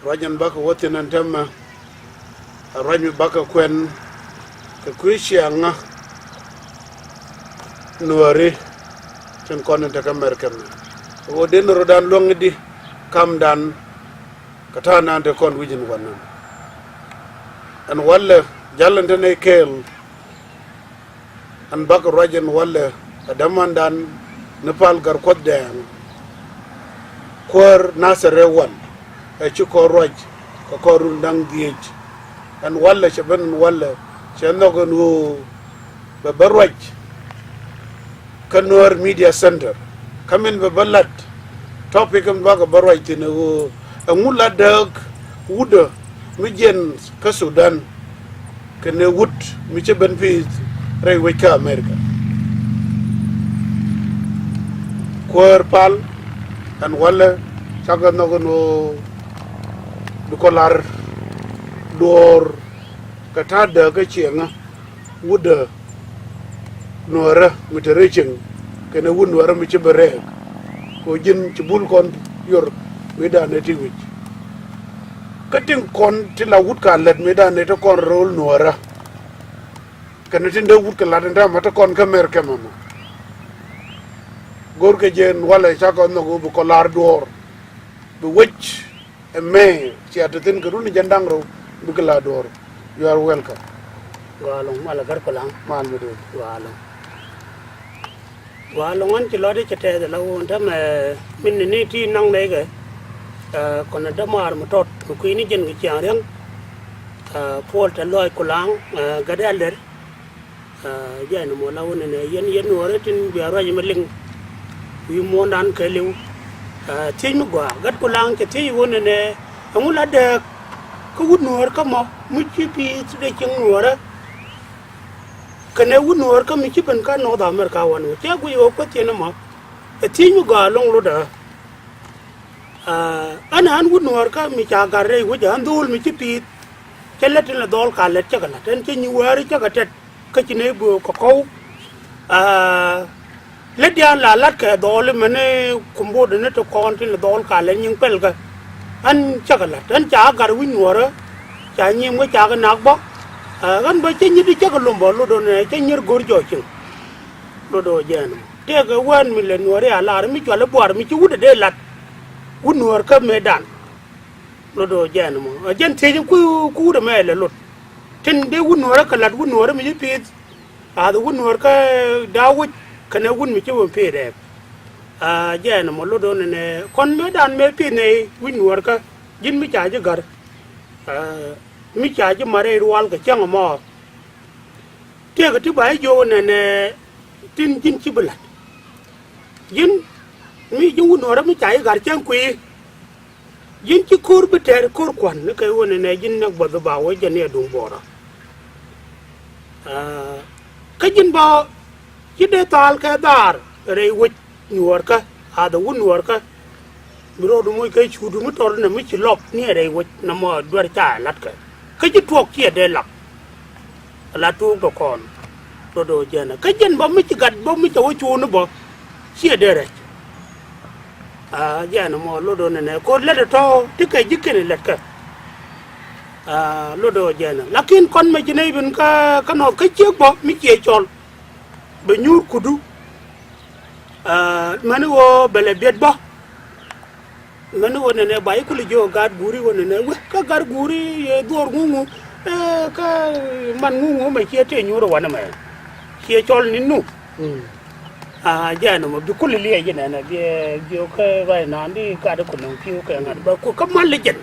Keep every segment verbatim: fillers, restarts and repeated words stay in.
Ruac in bakɛ wä thi̱n ɛn täämɛ, ɛ ruac mi bakɛ kuɛn kɛ kui̱ ciaŋä Nuääri tin kɔn in te kä America mɛ. Ɣöö den rɔ̱dan luäŋ i̱di kamdan kɛ ta̱a̱ naan te kɔn wi̱c in wanɛ. Ɛn walɛ jal ɛn te nɛy kɛɛl. Ɛn bakɛ ruac ɛn walɛ ɛ dämandan ni Pal Gatkuɔth Dɛŋ, kuäär Nasir ɛ wal, ɛ ci kɔn ruac kɛ kɔr run da̱ŋ dhieec. Ɛn walɛ cɛ ben ɛn walɛ cɛ nhɔk ɛn ɣöö bɛ bä ruac kä Nuer Media Center. Kä min bɛ bä lat topic in bakɛ bä ruac thi̱n ɛ ɣöö ɛŋu la dääk wutdä mi jiɛn kä Sudan kɛnɛ wut mi ci ben pi̱i̱th rɛy wec kä America. Kuäär Pal, ɛn walɛ cakɛ nhɔk ɛn ɣöö bi kɔ lar duɔ̱ɔ̱r kɛ ta̱a̱ dääk kä ciɛŋä wutdä Nuäärä mi te rɛy cieŋ kɛnɛ wut Nuäärä mi ci ben rɛɛk. Kɛ ɣöö ji̱n ci bul kɔn yor mëëdan ëë ti wi̱c. Kä tin kɔn ti la wut ka lät mëëdan ëë te kɔn ro̱o̱l Nuäärä. Kɛnɛ tin dee wut kɛ lat ɛn täämɛ te kɔn kä America mɛmɔ. Go̱rkɛ jɛ ɛn walɛ cakɛ nhɔk ɣöö bi kɔ lar duɔ̱ɔ̱r. Bi wec ɛmɛ cia te thi̱n kɛ run jiɛn da̱ŋ rɛw bikɛ la duɔ̱ɔ̱r. You are welcome. Gɔaa ɛlɔ̱ŋ, mal ɛ Gat Kulaŋ. Mal mi duun. Gɔaa ɛlɔ̱ŋ. Gɔaa ɛlɔ̱ŋ, ɣän ci lɔcdä cɛ tɛth ala ɣöö ɛn täämɛ min ni ni ti naŋ nɛy kɛ, ɛ, kɔnɛ dämaar mi tɔt mi kui̱ni jiɛn kɛ ciaŋ riäŋ, ɛ, Puɔl Tɛ̈th Lɔaac Kulaŋ, ɛ, Gat Ɛldɛr. Aa, jɛn ɛmɔ la wä nɛnɛ yɛn, yɛn Nuäärä tin bia ruac ɛmɛ liŋ wi̱i̱ muɔ̱ɔ̱ndan kɛɛliw. Aa, thiec mi gɔaa, Gat Kulaŋ cɛ thiec wä nɛnɛ, ɛŋu la dääk kä wut Nuäär kä mɔ mi ci pi̱i̱th dee cieŋ Nuäärä kɛnɛ wut Nuäär kä mi ci ben kä North America wanɛ. Cɛ guic ɣöö kuäth thi̱n ɛmɔ ɛ thiec mi gɔaa ɛlɔ̱ŋ lotdä. Aa, ɣän, ɣän wut Nuäär kä mi ca gat rɛy wec, ɣän dho̱o̱l mi ci pi̱i̱th. Cä lät tin lɛ dhɔl ka lät cä kɛ la̱t, ɣän cä nyi wäri cä kɛ tɛt kä ci nɛy böök kɛ kɔw. Aa, lät diaal la la̱t kɛ dhɔl i̱ mɛni kumbudɛ ni ti kɔn tin lɛ dhɔl ka lät nyiŋ pɛlkɛ. Ɣän cä kɛ la̱t, ɣän ca gat wi̱c Nuäärä, ca nyiim kä ca kɛ nak bä. Aa, ɣän bä cä nyi di cä kɛ lom bä, lot ɣän ɛ cä nyier go̱r jɔɔc cieŋ. Lot ɣöö jɛn ɛmɔ tëëkɛ wään mi lɛ Nuääri a lar mi cual i̱ buar mi ci wut ɛ dee la̱t. Wut Nuäär kä mëëdan. Lot ɣöö jɛn ɛmɔ ɛ jɛn thiec ku, ku wut ɛmɛ lɛ lot. Tin dee wut Nuäärä kɛ la̱t wut Nuäärä mi ci pi̱i̱th. Ath wut Nuäär kä da̱a̱ wec kɛnɛ wut mi ci wä pi̱i̱th rɛɛk. Aa, jɛn ɛmɔ lot ɣöö nɛnɛ kɔn mëëdan mëë pi̱i̱th nɛy wi̱c Nuäär kä ji̱n mi ca ji̱ gär. Aa, mi ca ji̱ mat rɛy rual kɛ cäŋ ɛmɔ. Tëëkɛ ti ba ji̱ jiök nɛnɛ tin ji̱n ci bi la̱t. Ji̱n mi ji̱n wut Nuäärä mi ca ji̱ gat cäŋ kui̱. Ji̱n ci ko̱r bi tɛɛr ko̱r kua̱n ni kɛ ɣöö nɛnɛ ji̱n näk buɔth ba wä jɛn ni aduŋ buɔɔrä. Aa, kä ji̱n bä ci dee thal kɛ dhaar rɛy wec Nuäärkä, ath wut Nuäärkä. Mi rɔɔdu moc kɛ cuudu mi tɔr nɛ mi ci lɔp ni ɛ rɛy wec nɔmɔ duer ca ɛ la̱t kɛ. Kä ji̱ tuɔɔk ciɛ dee lak. Ala tuuk tɔ kɔn. Lot ɣöö jɛn ɛ. Kä jɛn bä mi ci gat bä mi ca wä cuuni bä. Ciɛ dee rɛc. Aa, jɛn ɛmɔ lot ɣöö nɛnɛ. Ko̱r lät ɛ tɔ̱ ti kɛ ji̱ kɛn ɛ lät kɛ. Aa, lot ɣöö jɛn ɛ. Lakin kɔn mɛ ci nɛy ben kä, kä nɔth kä ciek bä mi ciɛ cɔl. Bɛ nyuur kudu. Aa, mäni ɣöö bɛ lɛ biɛt bä. Mäni ɣöö nɛnɛ ba i̱ kuli jiök gat guuri ɣöö nɛnɛ wee kä gat guuri yɛ dhuɔr ŋuŋu. Ɛ, kä man ŋuŋu mɛ ciɛ tëë nyuur ɛ wanɛ mɛ. Ciɛ cɔl ni nu. Mm. Aa, jɛn ɛmɔ bi kuli liɛc inɛnɛ bi, bi kä ruac naan di gat i̱ kuli nɔŋ pi̱w kɛ ŋa̱t bä ku kä mal i̱ jɛn.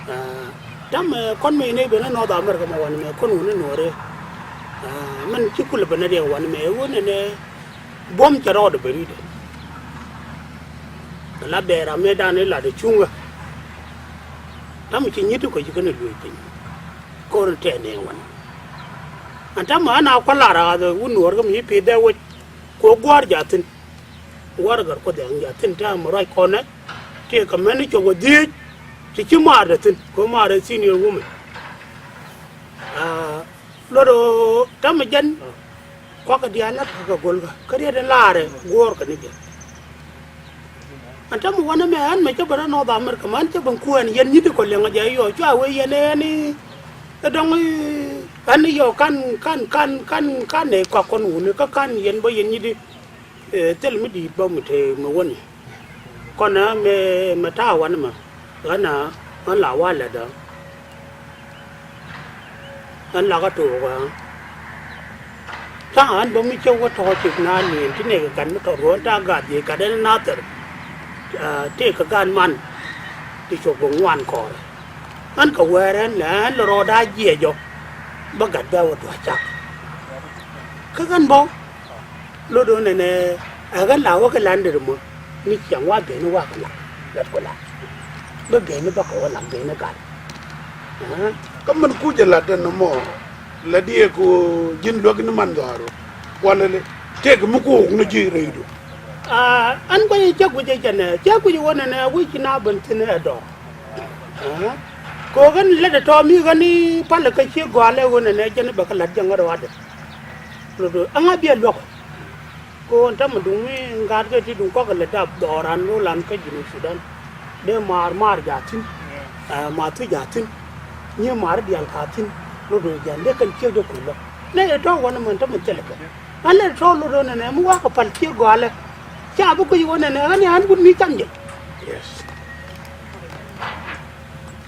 Aa, tamɛ kɔn mɛ inɛ ben ɛ North America mɛ wanɛ mɛ kɔn wuni Nuäärɛ. Aa, mɛn ci kulɛ ben ɛ riɛk wanɛ mɛ wuni nɛ buɔ̱m cɛ rɔɔdɛ ben ri̱tɛ. Kɛ la bɛɛr amɛ dan ilat ɛ cuŋä. Tamɛ ci nyi̱t kɔ ci kɛn ɛ luec piny. Kɔn tɛɛ nɛ wanɛ. An tamɛ an a kua̱l lar a ɣath ɛ wun Nuäärɛ kɛ mi ci pi̱i̱th dee wec. Kɛ gua̱a̱r jaathin. Warɛgak Kuoth Yaŋ jaathin täämɛ ruac kɔnɛ. Tëëkɛ mɛn ni cop kɛ dhieec ti ci maarɛ thi̱n kɛ maarɛ senior woman. Aa, luɔt ɣöö täämɛ jɛn kuakɛ diaal la̱t kɛ kɛ go̱lkä kä riet in laarɛ guɔ̱ɔ̱rkɛ ni jɛ. Ɛn täämɛ wanɛ mɛ ɣän mɛ cä ben rɔ North America mɛ ɣän cä ben kuɛɛn yɛn nyi̱t kɔ liɛŋä jɛ yɔ cua wee yɛn ɛ ɣän i̱ ɛ dɔ̱ŋ i̱ ɣän i̱ yɔ kan kan kan kan kan ɛ kɔak kɔn wuni kä kan yɛn bä yɛn nyi̱t i̱ thil mi di̱i̱t bä mi te mi wäni. Kɔn ɛ mɛ mɛ ta̱a̱ wanɛ mɛ ɣän ɛ ɣän la wa lɛt ɛ Ɣän lakä to̱o̱k ɣä. Ta̱a̱ ɣän bä mi cä wä tɔ̱ cik na ni̱i̱n ti nɛy kɛ gat mi tɔt ɣöö ɣän ta̱a̱ gat jiɛc gat ɛn Nathɛr. Tëëkɛ gaat man ti cuɔp kɛ ŋuan kɔɔrɛ. Ɣän kɛ wɛɛr ɛn lɛ ɣän lɛ rɔɔda jiɛc ɔ bä gat bɛ wä dua̱c cak. Kä ɣän bä Lot ɣöö nɛnɛ ɛ ɣän la wä kɛ la̱t dee ri mɔ ni ciaŋ wa ben ni wa kɛ la̱t gat ku la̱t. Bä ben ni bä kɛ wä la̱t ben ni gat. Kä min kuc ɛ la̱t ɛn nɔmɔ la̱t diɛ ku ji̱n luäk ni man dhɔaar ɣöö walɛ li tëëk mi ku wok ni ji̱ rɛydu. Aa, ɣän gua̱c ɛ cä guic ɛ jɛn ɛ cä guic ɛ ɣöö nɛnɛ wi̱c ci na ben thi̱n ɛ dɔɔr. Aa, kɛ ɣöö ɣän lät ɛ tɔ̱ mi ɣän i̱ palɛ kä ciek gɔaalɛ ɣöö nɛnɛ jɛn i̱ bɛ kɛ la̱t jɛ ŋäth ruaadɛ. Lot ɣöö ɛŋa biɛ luäk ɔ. Kɛ ɣöö ɛn täämɛ duŋ mi ŋa̱a̱tkɛ ti duŋ kɔakɛ lɛ dap dhɔɔran ro̱o̱lan kä Junub Sudan. Dee maar maar jaathin. Ɛ, maar thi jaathin. Nyi maar diaal kaathin. Lot ɣöö jian dee kɛn ciek dee kui̱ lɔ. Lɛ yɛ tɔ̱ wanɛ mɛn täämɛ thilɛ kɛ. Ɣän lɛ tɔ̱ lot ɣöö nɛnɛ mi wakɛ pal ciek gɔaalɛ. Ca bi kui̱c ɣöö nɛnɛ ɣän yɛ ɣän wut mi cam jɛ. Yes.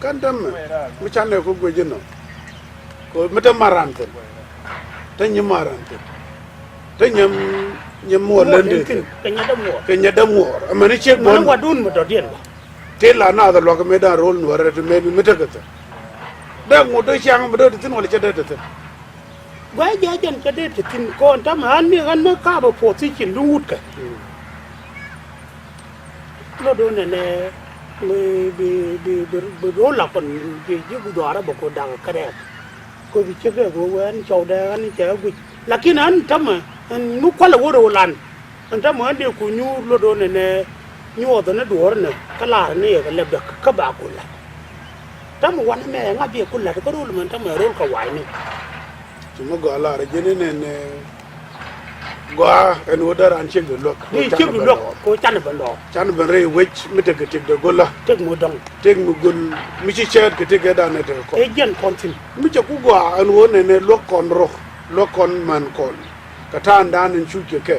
Kän täämɛ mi canɛ ku guic inɔ. Kɛ mi te maran thi̱n. Te nyi maran thi̱n. Te nyɛ nyɛ muɔɔr lɛn dee thi̱n. Kɛ nyɛ dämuɔɔr. Kɛ nyɛ dämuɔɔr. Amäni ciek buɔ̱n. Wadun mi dɔ̱diɛn bä. Ti la naath luak mëë dan ro̱l nuɔrɛ ti mëë mi tekɛ thi̱n. Dee ŋot dee ciaŋ mi dee ti thi̱n wala cɛ dee ti thi̱n. Gua̱c jɛ jɛn cɛ dee ti thi̱n kɔn täämɛ ɣän mi ɣän mi ka̱a̱pɛ puɔth thi̱n cin bi wutkɛ. Lot ɣöö nɛnɛ bi bi bi bi bi ro̱l la kɔn bi ji̱ guic dhɔaarä bɛ ku da̱k kärɛɛk. Kɛ bi ciek dee go̱o̱k wee ɛn cɔwdɛ ɛn cɛ guic. Lakin ɛn täämɛ ɛn mi kualɛ wä ro̱o̱lan. Ɛn täämɛ ɛn dee ku nyuur lot ɣöö nɛnɛ nyuɔth ɛn duɔ̱ɔ̱r ɛnɛ kä la̱r ɛn yɛ kɛ lɛp däk kä ba ku la̱t. Täämɛ wanɛ mɛ ɛŋa biɛ ku la̱t kä ro̱o̱l mɛn täämɛ ro̱o̱l kɛ wa̱a̱cni. Ci mi gɔaa lar ji̱n inɛn gɔaa ɛn ɣöö dee raan ciek bi luäk. Di ciek bi luäk kɛ ɣöö canɛ ben dɔɔr. Canɛ ben rɛy wec mi tekɛ tëkdɛ go̱lä. Tëk mi dɔ̱ŋ. Tëk mi go̱l mi ci cɛɛt kɛ tëkɛ danɛ tekɛ kɔn. Ɛ jiɛn kɔn thi̱n. Mi cɛ ku gɔaa ɛn ɣöö nɛnɛ luäk kɔn rɔ luäk kɔn man kɔn. Kɛ ta̱a̱ŋdan ɛn cuc kɛ kɛ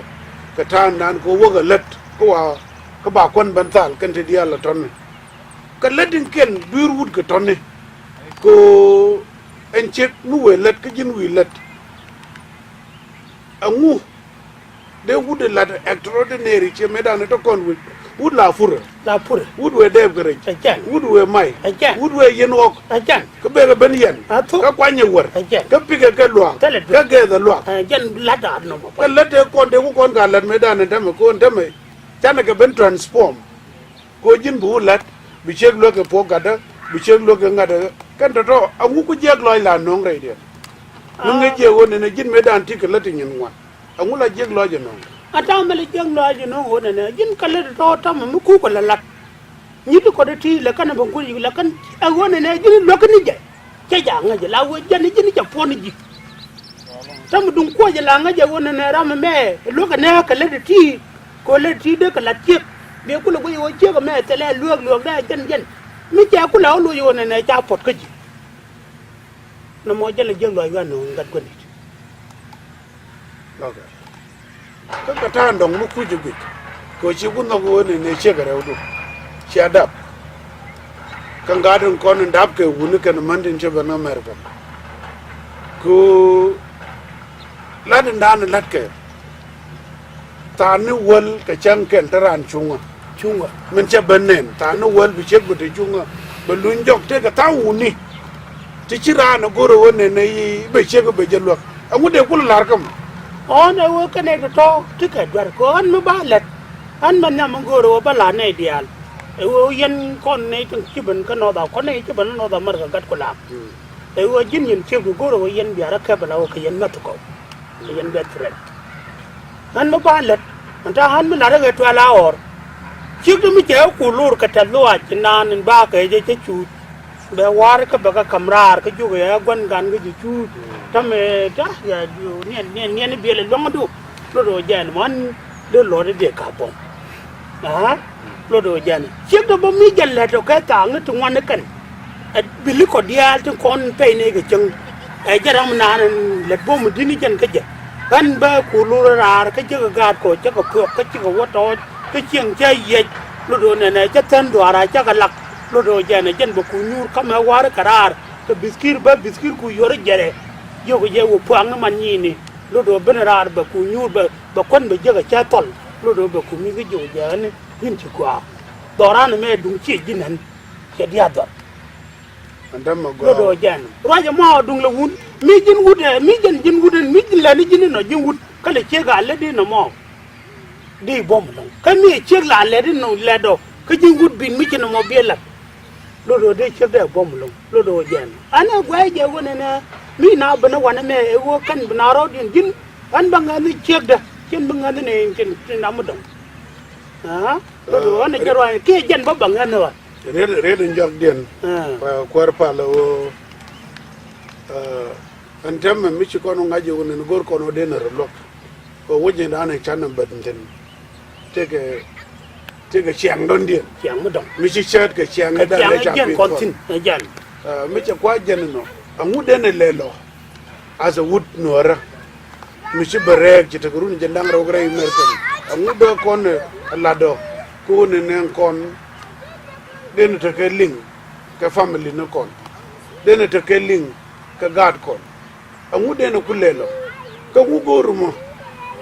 kɛ ta̱a̱ŋdan kɛ wäk ɛ lät kä wa kä ba kuän ben thal kɛn ti diaal ɛ tɔ̱ni. Kɛ lät in kɛn dui̱r wut kɛ tɔ̱ni. Kɛ ɣöö ɛn ciek mi wëë lät kä ji̱n wi̱i̱ lät. Ɛŋu dee wut ɛ la̱t extraordinary ciɛ mëëdan ɛ tɔ kɔn wut. Wut la purɛ. La purɛ. Wut wëë dɛɛp kɛ rɛc. Ɛ jɛn. Wut wëë may. Ɛ jɛn. Wut wëë yɛn ɣɔk. Ɛ jɛn. Kä bekɛ ben yɛn. Ɛ thuk. Kä kuanyɛ wär. Ɛ jɛn. Kä pikɛ kɛ luaak. Thilɛ duel. Kä gɛɛth ɛ luaak. Ɛ jɛn la̱t daat nɔmɔ. Kä lät ɛ kɔn dee ku kɔn ka la̱t mëëdan ɛ tämɛ kɔn tämɛ. Canɛ kɛ ben transform. Kɛ ɣöö ji̱n bi wä la̱t bi ciek luäk kɛ puɔ̱k gatdä bi ciek luäk kɛ ŋa̱t ɛ kɛn tɔ̱tɔ̱ aŋu ku jiɛk lɔc la nöŋ rɛydiɛn. Mi ŋäc jiɛ ɣöö nɛnɛ ji̱n mëëdan ti kɛ lät ti nyin ŋuan aŋu la jiɛk lɔc ɛ nöŋ. A ta̱a̱ mɛl jiɛk lɔc ɛ nöŋ ɣöö nɛnɛ ji̱n kɛ lät tɔ̱ tämɛ mi kukɛ la la̱t. Nyi̱t kɔt ɛ ti lɛ kɛn ɛ bä guic lɛ kɛn ɛ ɣöö nɛnɛ ji̱n luäk ni jɛ. Cä jaak ŋäcɛ la wee jɛn ji̱n cɛ puɔ̱n ji̱. Tä mi duŋ kuɔcɛ la ŋäcɛ ɣöö nɛnɛ ram ɛmɛ luäk ɛnɛ kɛ lät ɛ ti. Kɛ ɣöö lät ɛ ti dee kɛ la̱t ciek. Biɛ kulɛ guic ɣöö ciek ɛmɛ thilɛ luäk luäk dee jɛn jɛn. Mi cɛ kulɛ ɣä loc ɣöö nɛnɛ ca puɔ̱t kä ji̱. Nɔmɔ jɛn lɛ jiäk luaac wi̱i̱ anɔ̱ɔ̱ŋ gat gua̱n di̱t. Kä kɛ ta̱a̱ dɔ̱ŋ mi kuc ɛ guic kɛ ɣöö ci wun nhɔk ɣöö ni nɛ ciek ɛ rɛwdu. Cia dap. Kä ŋa̱t in kɔn in dap kɛ wuni kɛn män tin ci ben America. Kɛ ɣöö la̱t in da̱a̱n in la̱t kɛ. Tha̱a̱n ni wäl kɛ cäŋ kɛn te raan cuŋä. Cuŋä. Min cɛ ben nɛn tha̱a̱n ni wäl bi ciek bi te cuŋä. Bɛ luny jɔk tëëkɛ tha̱a̱ŋ wuni. Ti ci raan ɛ go̱r ɛ ɣöö nɛn ɛ bɛ ciek bɛ jɛ luäk. Ɛŋu dee kulɛ la̱r kä mɔ? Ɣän ɛ ɣöö kɛn ɛ tɔ̱tɔ̱ ti kɛ duer kɛ ɣän mi ba lät. Ɣän mɛ nhiam mi go̱o̱r ɛ ɣöö bä la̱r nɛy diaal. Ɛ ɣöö yɛn kɔn nɛy tin ci ben kä North, kɔn nɛy ci ben North America gat ku la̱a̱k. Ɛ ɣöö ji̱n yɛn ciek bi go̱o̱r ɛ ɣöö yɛn bia rɔ kɛp ala ɣöö kɛ yɛn mɛth kɔw. Kɛ yɛn bɛ threat. Ɣän mi ba lät ɛn ta̱a̱ ɣän mi la̱r ɛ ɣöö twelve hour. Ciek ti mi cɛ ɛ ku lor kɛ tɛth lɔaac ci naan in ba kɛ jɛ cä cuuc. Bɛ wa̱a̱r kä bɛ kɛ ka̱m raar kä jiök ɛ gua̱n gan kä ji̱ cuuc. Tämɛ ta̱ ya niɛn niɛn niɛn i̱ biɛl ɛ luäŋdu. Lot ɣöö jɛn mɔ ɣän dee lɔt i̱ dee ka̱p bɔm. Aa. Lot ɣöö jɛn ciekdä bä mi jɛn lät ɔ kɛ thaak ni ti ŋuan ni kɛn. Ɛ bili kɔ diaal ti kɔn pɛy ni kɛ cäŋ. Ɛ jɛ ram naan lät buɔ̱m di̱t ni jɛn kä jɛ. Ɣän bä ku lur raar kä jiäk ɛ gaat kɔ cä kɛ puɔk kä cikɛ wä tɔɔc kä cieŋ cä yiɛc. Lot ɣöö nɛnɛ cä thän dhuaar a cä kɛ lak. Lot ɣöö jɛn ɛ jɛn bä ku nyuur kä mɛ wa̱a̱ri kɛ raar kɛ bi̱thki̱r bä bi̱thki̱r ku yuɔr jɛrɛ. Jiök jɛ wä pua̱a̱ŋ ni man nyiini. Lot ɣöö ben raar bä ku nyuur bä bä kuän bä jiäk ɛ cä thɔl. Lot ɣöö bä ku mi̱th kä jiök jɛ ɣän ni. Ji̱n ci gua̱a̱k. Dhɔran mɛ duŋ ciɛ ji̱n ɣän. Cɛ diath dhɔr. Ɛn täämɛ gɔaa. Lot ɣöö jɛn ruac ɛmɔ duŋ lɛ wun. Mi ji̱n wut ɛ mi ji̱n ji̱n wut ɛn mi ji̱n lɛni ji̱n inɔ ji̱n wut. Kä lɛ ciek a lät inɔ mɔ. Di buɔ̱m ɛlɔ̱ŋ. Kä mi ɛ ciek la lɛt inɔ lɛt ɔ. Kä ji̱n wut bin mi ci nɔmɔ biɛ la̱t. Lot ɣöö dee ciek dee buɔ̱m ɛlɔ̱ŋ. Lot ɣöö jɛn. Ɛn ɛ gua̱a̱c jɛ ɣöö nɛnɛ. Mi na ben ɛ wanɛ mɛ ɛ ɣöö kɛn bi na rɔɔdiɛn ji̱n. Ɣän bä ŋäth ni ciekdä. Cin bi ŋäth ni tin tin ram mi dɔ̱ŋ. Aa, lot ɣöö ɣän a jɛ ruac kiɛ jɛn bä bä ŋäth ni ɣä. Riet, riet in jɔakdiɛn. Aa. Kuäär pal ɣöö, aa, ɛn täämɛ mi ci kɔn ŋa̱c ɣöö nɛn go̱r kɔn ɣöö den a rɔ luɔk. Ɣöö wec in raan in canɛ bät in thi̱n. Tekɛ, tekɛ ciaŋ dɔ̱ŋdiɛn. Ciaŋ mi dɔ̱ŋ. Mi ci cäät kɛ ciaŋ in dan ɛ ca pi̱th kɔn thi̱n. Ɛ jɛn. Aa, mi cɛ kua̱c jɛn inɔ. Ɛŋu den ɛ lɛl ɔ. As a wut nuɔ̱ɔ̱rä. Mi ci bɛ rɛɛk ci tekɛ run jiɛn da̱ŋ rɛw kɛ rɛy American. Ɛŋu dee kɔn ɛ lat ɔ. Kɛ ɣöö ni nɛn kɔn. Den tekɛ liŋ kɛ family ni kɔn. Den tekɛ liŋ kɛ gaat kɔn. Ɛŋu den ku lɛl ɔ. Kä ŋu go̱o̱r mɔ.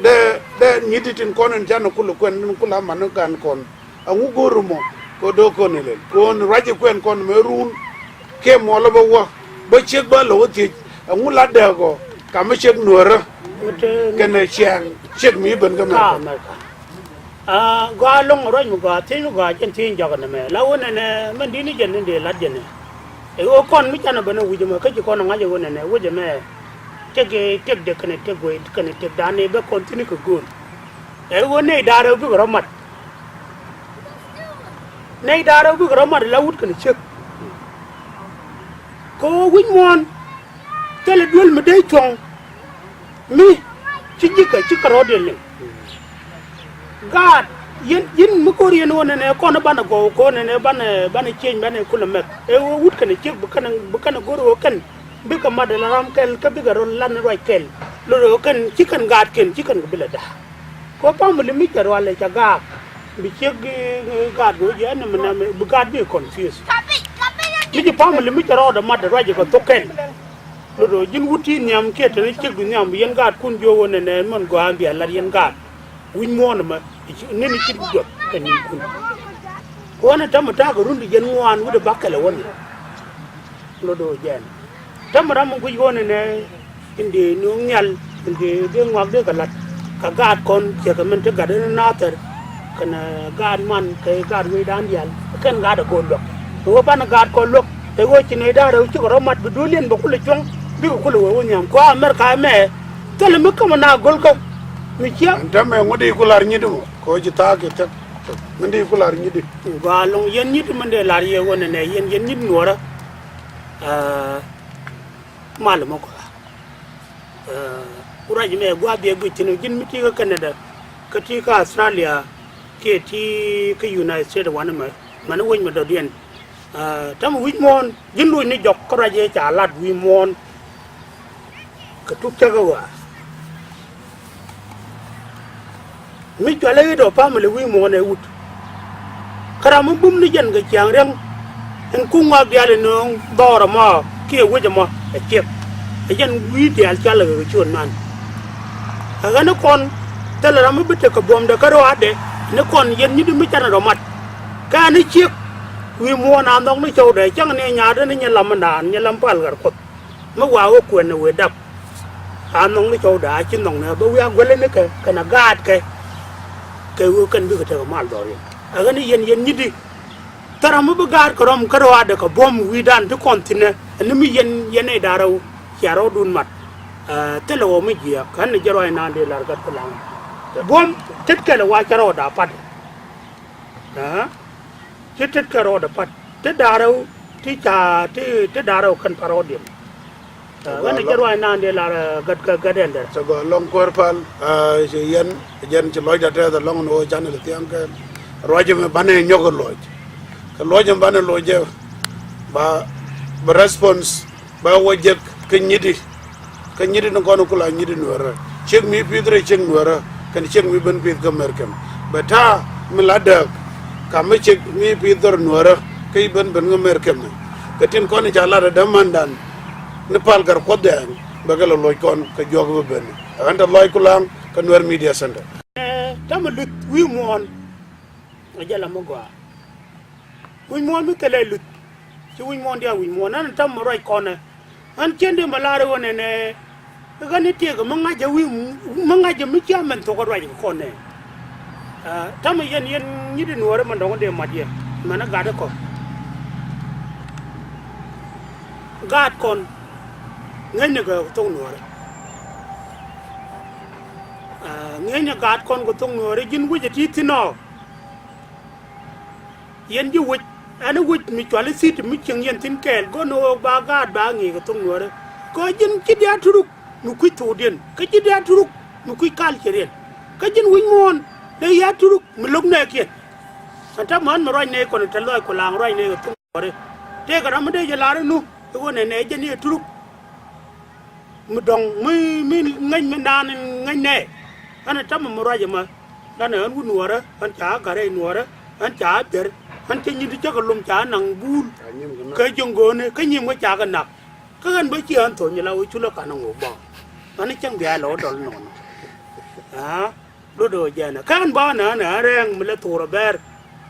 Dee, dee nyi̱t tin kɔn in canɛ kulɛ kuɛn in kulɛ aman ni gan kɔn. Ɛŋu go̱o̱r mɔ kɛ do̱k kɔn ilɛl kɔn ruac ikuɛn kɔn mɛ run. Kiɛ mɔlɔ bä wä bä ciek bä lɔ wä thiec. Ɛŋu la dɛɛk ɔ kamɛ ciek nuɔ̱ɔ̱rä. Kɛnɛ ciaŋ ciek mi ben kä mɛ. Aa, gɔaa lo̱ŋ ruac mi gɔaa thiec mi gɔaa jɛn thiec jɔk nɛmɛ la wä nɛnɛ mɛn di̱t ni jɛn ni dee lat jɛn ni. Ɛ ɣöö kɔn mi canɛ ben ɛ wi̱c ɛmɛ kä ci kɔn ɛ ŋa̱c ɛ ɣöö nɛnɛ wi̱c ɛmɛ. Tëk, tëk dee kɛnɛ tëk guey kɛnɛ tëk dan ni bɛ kɔn thi̱n kɛ gööl. Ɛ ɣöö nɛy da̱a̱r ɛ bikɛ rɔ mat. Nɛy da̱a̱r ɛ bikɛ rɔ mat la wut kɛnɛ ciek. Kɛ ɣöö wi̱c muɔ̱ɔ̱n. Thilɛ duel mi dee cuɔ̱ŋ. Mi ci ji̱ kɛ ci kärɔɔdiɛn liŋ. Gaat yɛn, yɛn mi ko̱r yɛn ɣöö nɛnɛ kɔn banɛ gɔw kɛ ɣöö nɛnɛ banɛ, banɛ cieny banɛ kulɛ mɛk. Ɛ ɣöö wut kɛnɛ ciek bi kɛnɛ, bi kɛnɛ go̱r ɣöö kɛn bikɛ mat ala ram kɛl kä bikɛ rɔ lan ruac kɛl. Lot ɣöö kɛn ci kɛn gaatkiɛn ci kɛn kɛ bi lɛ da̱a̱k. Kɛ ɣöö family mi cɛ rualɛ cɛ gaak. Bi ciek, eh, gaat go̱o̱c yɛn ni mi nɛmɛ bi gaat bi confuse. Mi ci family mi cɛ rɔɔdɛ mat ruac kɛ thok kɛn. Lot ɣöö ji̱n wut ti nhiam kiɛ te ni ciek bi nhiam bi yɛn gaatkun jiök ɣöö nɛnɛ mɛn gɔaa ɛn bia lat yɛn gaat. Wi̱c muɔ̱ɔ̱n ɛmɛ ni ni cin juɔth kɛ ni̱nkun. Kɛ ɣän ɛ täämɛ ta̱a̱ kɛ run ti jiɛn ŋuan wi̱cdɛ bakɛl ɛ wä ni. Lot ɣöö jɛn täämɛ ram mi guic ɣöö nɛnɛ in dee nööŋ nhial in dee dee ŋuak dee kɛ la̱t. Kɛ gaat kɔn ciɛ kɛ min ti gat in naathɛr kɛnɛ gaat man kɛ gaat wecdan diaal kɛn gaat ɛ go̱o̱r luäk. Kɛ ɣöö banɛ gaat kɔn luäk kɛ ɣöö ci nɛy da̱a̱r rɛw cikɛ rɔ mat bi duëëliɛn bɛ kulɛ cuɔ̱ŋ bikɛ kulɛ wee wä nhiam kɛ ɣöö Amerika ɛmɛ. Thilɛ mi kämɛ na go̱lkä mi ciɛ. Ɛn täämɛ ŋuɔ̱t i̱ ku la̱r nyit mɔ kɛ ɣöö ci thaak kɛ tɛk. Min di ku la̱r nyit di. Gɔaa lo̱ŋ yɛn nyit min dee la̱r yɛ ɣöö nɛnɛ yɛn, yɛn nyit nuɔ̱ɔ̱rä. Aa, mal mɔ gɔaa. Aa, ku ruac mɛ gua̱a̱th biɛ guic thi̱n ji̱n mi ti kä Canada kä ti kä Australia kiɛ ti kä United States wanɛ mɛ mɛn wec mɛ dɔ̱diɛn. Aa, täämɛ wi̱c muɔ̱ɔ̱n ji̱n luc ni jɔk kä ruac yɛ ca lat wi̱i̱ muɔ̱ɔ̱n. Kɛ tuk cäkä ɣɔaa mi cualɛ i̱ dɔ̱ family wi̱i̱ muɔ̱ɔ̱n ɛ wut. Kä ram mi bum ni jɛn kɛ ciaŋ riäŋ. Ɛn kuŋ ŋɔak diaal inööŋ dhɔɔr ɛmɔ kiɛ wec ɛmɔ ɛ ciek. Ɛ jɛn wi̱i̱ diaal cualɛ kɛ kɛ ciöt man. Ɛ ɣän ni kɔn thilɛ ram mi bi tekɛ buɔ̱mdɛ kä rɔaadɛ ni kɔn yɛn nyit mi canɛ rɔ mat. Kä ɛn ni ciek wi̱i̱ muɔ̱ɔ̱n a nhɔk ni cɔwdɛ cäŋ ni nyaatdä ni nyɛ lam ɛnaan nyɛ lam pal ɣär kuɔth. Mi wa wä kuɛn ni wëë dap. A nhɔŋni cɔwdɛ a ci nhɔŋni a bä wi̱i̱ a guälänikɛ kɛnɛ gaatkɛ. Kɛ ɣöö kɛn bikɛ tekɛ mal dhɔriɛn ɛ ɣän ni yɛn, yɛn nyitdi. Thil ram mi bi gaatkɛ rɔm kä rɔaadɛ kɛ buɔ̱m wi̱i̱dan ti kɔn thi̱nɛ ɛn ni mi yɛn, yɛn nɛy da̱ŋ rɛw. Cia rɔɔdun mat. Ɛ, thilɛ ɣɔw mi jiääk ɣän ni jɛ ruac naan dee la̱r gat kä la̱ŋ. Buɔ̱m tet kɛl ɛ wa cɛ rɔɔdɛ a pat. Ɛ, ci tet kɛ rɔɔdɛ pat ti da̱ŋ rɛw ti ca ti, ti da̱ŋ rɛw kɛn pat rɔɔdiɛn. Ɛ, ɣän ni jɛ ruac naan dee lar, ɛ, gat, gat, gat ɛn dɛr. Cɛ gɔaa lɔŋ kuäär pal, ɛ, ci yɛn, jɛn ci lɔcdä tɛth ɛlɔŋ ni ɣöö canɛ lɛ thia̱a̱ŋ kɛ. Ruacä mi banɛ nyɔk ɛ luɔc. Kɛ luɔc mi banɛ luɔc jɛ ba, ba response ba wä jek kä nyiti. Kä nyiti ni kɔn kula nyiti nuɛrä. Ciek mi pi̱th rɛ ciek nuɛrä. Kɛn ciek mi ben pi̱th kä mɛr kɛm. Bɛ ta̱a̱ mi la dääk. Ka mi ciek mi pi̱th dhɔr nuɛrä. Kä i̱ ben ben kä mɛr kɛm. Kɛ tin kɔn i̱ ca lat ɛ dämandan. Ni pal gɛr kuɔth dɛɛŋ. Bɛ kɛ lɔ luɔc kɔn kɛ juɔk bɛ ben. Ɛ ɣän tɛ luɔc kulaŋ kɛ Nuɛr Media Center. Ɛ, tamɛ luth wi̱i̱ muɔ̱ɔ̱n. Ɛ jɛ la mi gɔaa. Wi̱c muɔ̱ɔ̱n mi thilɛ luth. Ci wi̱c muɔ̱ɔ̱n diaal wi̱c muɔ̱ɔ̱n. Ɣän tamɛ ruac kɔnɛ. Ɣän cien di mɛ lar i̱ ɣän ɛnɛ. Ɣän i̱ tiek mi ŋa̱c ɛ wi̱i̱ mi ŋa̱c ɛ mi cia mɛn thok ɛ ruac kɛ kɔnɛ. Ɛ, tamɛ yɛn, yɛn nyit i̱ nuɔɔrɛ mɛ dɔ̱ŋ dee mat yɛ. Mɛn ɛ gat ɛ kɔ. Gaat kɔn. Ŋäcnɛ kɛ thok nuɔɔrɛ. Ɛ, ŋäcnɛ gaat kɔn kɛ thok nuɔɔrɛ ji̱n wi̱c ɛ ti thi̱n ɔ. Yɛn ji̱ wec, ɛn i̱ wec mi cuali city mi cieŋ yɛn thi̱n kɛɛl, go̱n ɣöö ba gaat ba ŋi̱i̱c kɛ thok nuɔɔrɛ. Kɛ ji̱n ci diaal turuk mi kui̱ thokdiɛn, kä ji̱ diaal turuk mi kui̱ culture-iɛn. Kä ji̱n wi̱c muɔ̱ɔ̱n dee ya turuk mi lo̱k nɛɛkiɛn. Ɛn täämɛ ɣän mi ruac nɛy kɔn te lɔc ku la̱a̱ŋ ruac nɛy kɛ thok nuɔɔri. Tëëkɛ ram mi dee jɛ la̱r inu i̱ ɣöö nɛnɛ jɛn i̱ ɛ turuk. Mi dɔ̱ŋ mi, mi ŋäc mi naan in ŋäc nɛ. Ɣän ɛ täämɛ mi ruac ɛmɛ. Ɣän ɛ ɣän wut nuɔɔrä, ɣän ca ga̱r rɛy nuɔɔrä, ɣän ca der, ɣän cä nyin ti cä kɛ lom ca naŋ buul. Kä ji̱ ŋööni, kä nyiim kä ca kɛ nak. Kä ɣän bä ci ɣän thony la wee culä kanɛ ŋok bä. Ɣän cäŋ bia lɛ wä dɔl nɔnɔ. Aa, luɔt ɣöö jɛn ɛ. Kä ɣän bä nä nä rɛɛŋ mi lɛ thok rɔ bɛɛr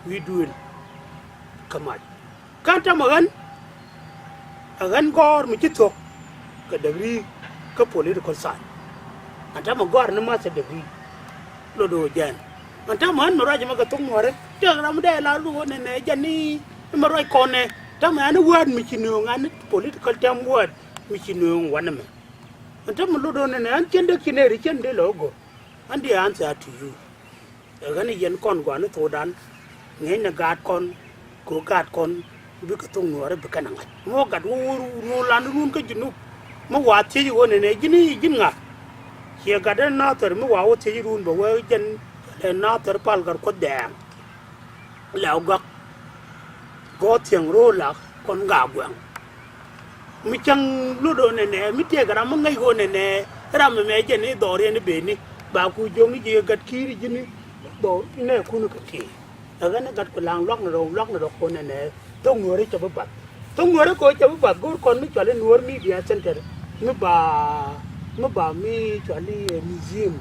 wi̱i̱ duëël. Kä mac. Kä ɛn täämɛ ɣän, ɛ ɣän gɔ̱r mi ci thuɔ̱k kɛ degree kä political science. Ɛn täämɛ gɔ̱a̱r ni master degree. Lot ɣöö jɛn. Ɛn täämɛ ɣän mi ruac ɛmɛ kɛ thok nuɔ̱ɔ̱rɛ. Tëëkɛ ram mi dee lar lot ɣöö nɛnɛ jɛn ni mi ruac kɔn nɛ. Täämɛ ɛn word mi ci nööŋ, ɛn political term word mi ci nööŋ wanɛ mɛ. Ɛn täämɛ lot ɣöö nɛnɛ ɛn cien dee ci nɛɛri cien dee lɛ wä go̱r. Ɛn dee answer to you. Ɛ ɣän i̱ yɛn kɔn gɔaa ni thokdan, ŋi̱eecnɛ gaat kɔn, kɛ ɣöö gaat kɔn bikɛ thok nuɔɔri bikɛ nɛ ŋa̱c. Mi wä gat wä wä ruun lan ruun kä Junub. Mi wa thiec i̱ ɣöö nɛnɛ ji̱n i̱ ji̱n ŋa̱. Ciɛ gat ɛ Nathir mi wa wä thiec i̱ ruun bɛ wee jɛn ɛ Nathir pal gat kuoth dɛɛŋ. Lɛ wä gak. Gɔɔ thiäŋ ro̱o̱ lak kɔn gaa guɛŋ. Mi cäŋ lot ɣöö nɛnɛ, mi tëëkɛ ram mi ŋäc ɣöö nɛnɛ, ram ɛmɛ jɛn i̱ dhɔriɛn i̱ beni, ba ku jiökni ji̱ gat ki̱i̱r i̱ ji̱n i̱ dhɔr inɛ kun i̱ kɛ tiee. Ɛ ɣän i̱ gat ku la̱a̱ŋ luakni rɔw, luakni rɔw kɔn nɛnɛ, thok nuɔ̱ɔ̱ri cɛ bi bath. Thok nuɔ̱ɔ̱ri kɛ ɣöö cɛ bi bath, go̱o̱r kɔn mi cuali Nuɔ̱ɔ̱r Media Center, mi ba, mi ba mi cuali, eh, museum,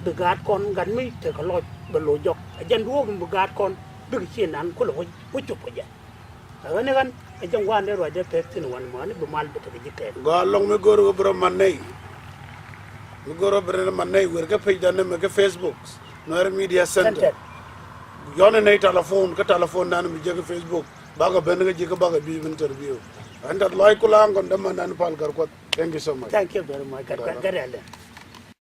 bi gaat kɔn, gat mi tekɛ lɔc, bɛ lo̱c jɔk. Ɛ jɛn duɔ̱ɔ̱k mi bi gaat kɔn, bikɛ ciɛ nan kulɛ wä, wä cop kɛ jɛ. Ɛ ɣän i̱ ɣän ɛ jɛn wan dee ruacdɛ pek thi̱n wan mɔ ni bi mal bi tekɛ ji̱ kɛɛl. Gɔaa ɛlɔ̱ŋ mi go̱o̱r ɣöö bi rɔ mat nɛy. Mi go̱o̱r ɣöö bi rɔ mat nɛy wer kä page dan ɛmɛ kä Facebook, Nuɛr Media Center. Center. Yɔn ɛ nɛy telephone kä telephone dan mi jek kä Facebook. Bakɛ ben kä ji̱ kä bakɛ bi bi interview. Ɛn tɛth lɔc kulaŋ kɔn dämandan pal gär kuɔth. Thank you so much. Thank you very much. Gär, gär, gär, gär.